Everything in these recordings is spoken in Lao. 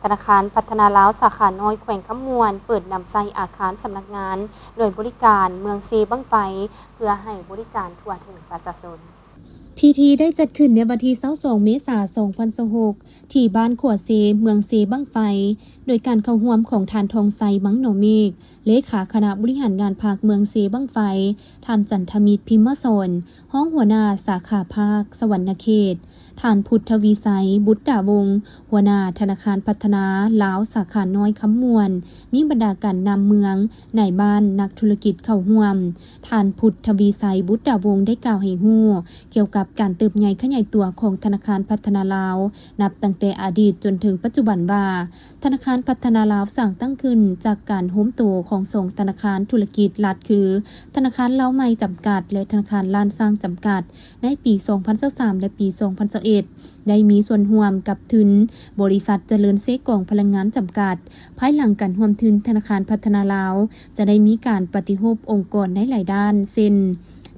ທະນາຄານພັດທະນາລາວສາຂານ້ອຍແຂວງຄຳມ່ວນ ເປີດນຳໃຊ້ອາຄານສຳນັກງານໜ່ວຍບໍລິການເມືອງເຊບັ້ງໄຟ ເພື່ອໃຫ້ບໍລິການທົ່ວເຖິງປະຊາຊົນ. ພິທີໄດ້ຈັດຂຶ້ນໃນວັນທີຊາວສອງ ເມສາ ສອງພັນຊາວຫົກ ທີ່ບ້ານຂົວເຊ ເມືອງເຊບັ້ງໄຟ ໂດຍການເຂົ້າຮ່ວມຂອງທ່ານ ທອງໄຊ ມັງໜໍເມກ ເລຂາຄະນະບໍລິຫານງານພັກເມືອງເຊບັ້ງໄຟ, ທ່ານ ຈັນທະມິດ ພິມມະສອນ ຮອງຫົວໜ້າສາຂາພັກສະຫວັນນະເຂດ, ທ່ານ ພຸດທະວີໄຊ ບຸດດາວົງ ຫົວໜ້າທະນາຄານພັດທະນາລາວສາຂານ້ອຍຄຳມ່ວນ, ມີບັນດາການນຳເມືອງ, ນາຍບ້ານ, ນັກທຸລະກິດເຂົ້າຮ່ວມ. ທ່ານ ພຸດທະວີໄຊ ບຸດດາວົງ ໄດ້ກ່າວໃຫ້ຮູ້ກ່ຽວກັບການເຕີບໃຫຍ່ຂະຫຍາຍຕົວຂອງທະນາຄານພັດທະນາລາວ ນັບຕັ້ງແຕ່ອະດີດຈົນເຖິງປັດຈຸບັນວ່າ ທະນາຄານພັດທະນາລາວສ້າງຕັ້ງຂຶ້ນຈາກການໂຮມໂຕຂອງສອງທະນາຄານທຸລະກິດລັດ ຄື ທະນາຄານລາວໃໝ່ຈຳກັດ ແລະ ທະນາຄານລ້ານຊ້າງຈຳກັດ ໃນປີສອງພັນຊາວສາມ ແລະ ປີສອງພັນຊາວເອັດ ໄດ້ມີສ່ວນຮ່ວມກັບທຶນບໍລິສັດຈະເລີນເຊກອງພະລັງງານຈຳກັດ. ພາຍຫຼັງການຮ່ວມທຶນທະນາຄານພັດທະນາລາວ ຈະໄດ້ມີການປະຕິຮູບອົງກອນໃນຫຼາຍດ້ານ ເຊັ່ນ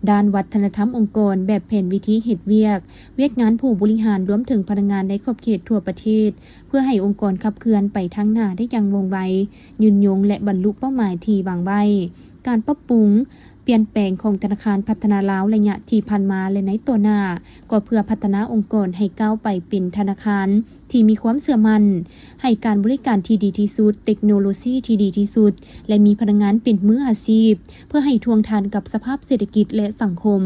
ດ້ານວັດທະນະທຳອົງກອນ ແບບແຜນວິທີເຮັດວຽກ, ວຽກງານຜູ້ບໍລິຫານ ລວມເຖິງພະນັກງານໃນຂອບເຂດທົ່ວປະເທດ ເພື່ອໃຫ້ອົງກອນຂັບເຄື່ອນໄປທາງໜ້າໄດ້ຢ່າງວ່ອງໄວ, ຍືນຍົງ ແລະ ບັນລຸເປົ້າໝາຍທີ່ວາງໄວ້. ການປັບປຸງປ່ຽນແປງຂອງທະນາຄານພັດທະນາລາວໄລຍະທີ່ຜ່ານມາ ແລະ ໃນຕໍ່ໜ້າ ກໍເພື່ອພັດທະນາອົງກອນໃຫ້ກ້າວໄປເປັນທະນາຄານທີ່ມີຄວາມເຊື່ອໝັ້ນ, ໃຫ້ການບໍລິການທີ່ດີທີ່ສຸດ, ເຕັກໂນໂລຊີທີ່ດີທີ່ສຸດ ແລະ ມີພະນັກງານເປັນມືອາຊີບ ເພື່ອໃຫ້ທ່ວງທັນກັບສະພາບເສດຖະກິດ ແລະ ສັງຄົມ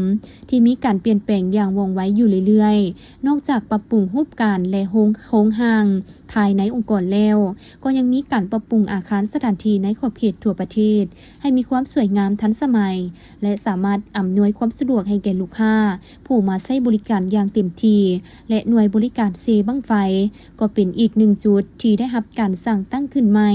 ທີ່ມີການປ່ຽນແປງຢ່າງວ່ອງໄວຢູ່ເລື້ອຍໆ. ນອກຈາກປັບປຸງຮູບການ ແລະ ໂຮງ ໂຄງຮ່າງພາຍໃນອົງກອນແລ້ວ, ກໍຍັງມີການປັບປຸງອາຄານສະຖານທີ່ໃນຂອບເຂດທົ່ວປະເທດ ໃຫ້ມີຄວາມສວຍງາມທັນສະໄໝ ແລະ ສາມາດອຳນວຍຄວາມສະດວກໃຫ້ແກ່ລູກຄ້າຜູ້ມາໃຊ້ບໍລິການຢ່າງເຕັມທີ່ ແລະ ໜ່ວຍບໍລິການເຊບັ້ງໄຟ ກໍເປັນອີກໜຶ່ງຈຸດທີ່ໄດ້ຮັບການສ້າງຕັ້ງຂຶ້ນໃໝ່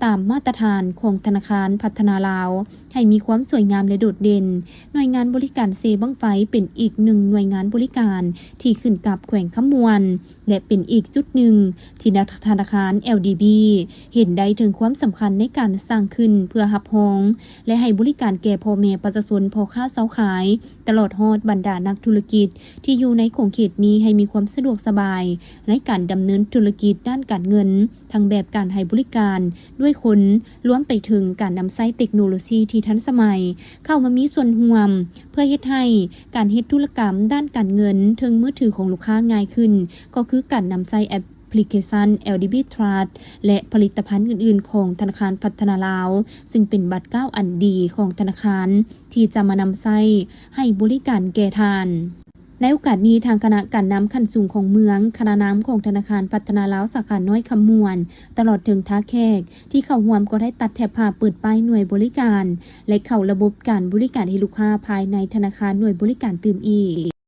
ຕາມມາດຕະຖານຂອງທະນາຄານພັດທະນາລາວ ໃຫ້ມີຄວາມສວຍງາມ ແລະ ໂດດເດັ່ນ. ໜ່ວຍງານບໍລິການເຊບັ້ງໄຟເປັນອີກໜຶ່ງໜ່ວຍງານບໍລິການທີ່ຂຶ້ນກັບແຂວງຄຳມ່ວນ ແລະ ເປັນອີກຈຸດໜຶ່ງທີ່ທະນາຄານ ແອລດີບີ ເຫັນໄດ້ເຖິງຄວາມສຳຄັນໃນການສ້າງຂຶ້ນເພື່ອຮັບຮອງ ແລະ ໃຫ້ບໍລິການແກ່ພໍ່ແມ່ປະຊາຊົນ, ພໍ່ຄ້າຊາວຂາຍ, ຕະຫຼອດຮອດບັນດານັກທຸລະກິດທີ່ຢູ່ໃນຂົງເຂດນີ້ ໃຫ້ມີຄວາມສະດວກສະບາຍໃນການດຳເນີນທຸລະກິດດ້ານການເງິນ ທັງແບບການໃຫ້ບໍລິການດ້ວຍຄົນ, ລວມໄປເຖິງການນຳໃຊ້ເຕັກໂນໂລຊີທີ່ທັນສະໄໝເຂົ້າມາມີສ່ວນຮ່ວມ ເພື່ອເຮັດໃຫ້ການເຮັດທຸລະກຳດ້ານການເງິນເທິງມືຖືຂອງລູກຄ້າງ່າຍຂຶ້ນ, ກໍຄືການນຳໃຊ້ແອັບພລິເຄຊັນ ແອລດີບີ Trust ແລະ ຜະລິດຕະພັນອື່ນໆຂອງທະນາຄານພັດທະນາລາວ, ຊຶ່ງເປັນບາດກ້າວອັນດີຂອງທະນາຄານທີ່ຈະມານຳໃຊ້ໃຫ້ບໍລິການແກ່ທ່ານ. ໃນໂອກາດນີ້, ທາງຄະນະການນຳຂັ້ນສູງຂອງເມືອງ, ຄະນະນາມຂອງທະນາຄານພັດທະນາລາວສາຂານ້ອຍຄຳມ່ວນ, ຕະຫຼອດເຖິງທ່າແຂກທີ່ເຂົ້າຮ່ວມກໍໄດ້ຕັດແຖບຜ້າເປີດປ້າຍໜ່ວຍບໍລິການ ແລະ ເຂົ້າລະບົບການບໍລິການໃຫ້ລູກຄ້າພາຍໃນທະນາຄານໜ່ວຍບໍລິການຕື່ມອີກ.